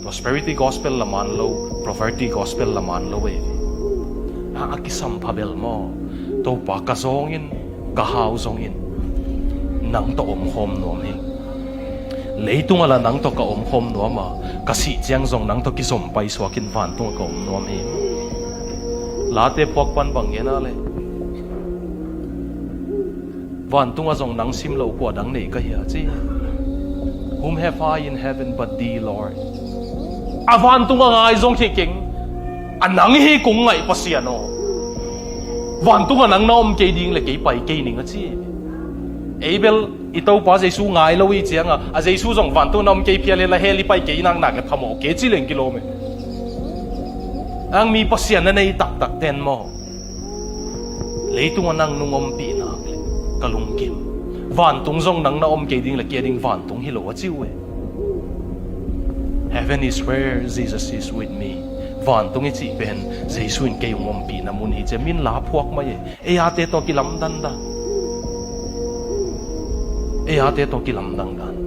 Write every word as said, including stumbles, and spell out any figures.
Prosperity gospel la man lo, poverty gospel la man lo ei. A, a kisam pha bel maw. Topa, ka zawng in, ka hau zong in, nang tawh omkhawm nuam hi. Leitungah la nang tawh ka omkhawm nuam a, ka sih ciang zong nang tawh kizom paisuak in vantungah ka om nuam hi. Late phuak pan bang gen a leh, vantungah zong nang sim lo kua dang nei ka hia ci. Whom have I in heaven but thee, Lord? A vantungah ngai zong hi keng, a nang hi kong ngaih Pasian aw. Vantungah nang na om kei ding leh kei pai kei ning a ci. Ei bel i Topa Jesu ngai lo i ciangah, a Jesu zong vantungah na om kei phial leh la hell i pai kei naknak leh phamawh kei ci leng kilawm e. Ang mi Pasian na nei taktak ten maw, leitungah nang nung ompih nak leh ka lungkim. Vantung zong nang na om kei ding leh kei a ding vantung hi lo a ci uh e. Heaven is where Jesus is with me. Vantung i cih pen Jesu in kei hong ompihna mun hi ci-a min la phuak mai e. Ei ate tawh kilamdandan. Ei ate tawh kilamdandan.